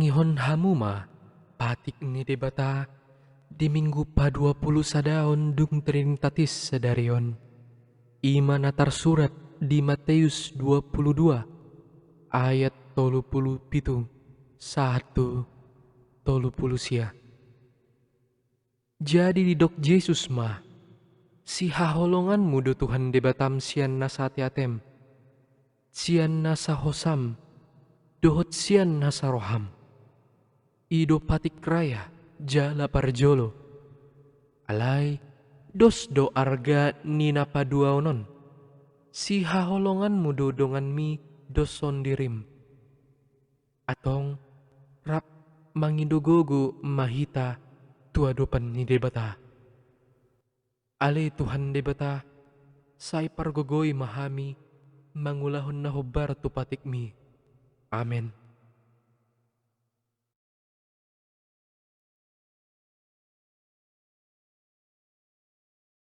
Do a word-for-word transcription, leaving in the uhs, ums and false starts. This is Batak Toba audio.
Ihon hamu ma patik ni Debata di minggu paduapuluh sadaon dung Trinitatis sadari on. I ma na tarsurat di Mateus dua puluh dua ayat tolu puluh pitu sahat tu tolu puluh sia. Jadi didok Jesus ma: Sihaholonganmu do Tuhan Debatam sian nasa ateatem, sian nasa hosam, dohot sian nasa roham. I do patik raya jala parjolo. Alai dos do arga ni na paduaon on. Sihaholonganmu do donganmi doshon dirim. Antong rap mangido gogo ma hita tu adopan ni Debata. Ale Tuhan Debata, sai pargogoi ma hami mangulahon na hombar tu patikmi. Amen.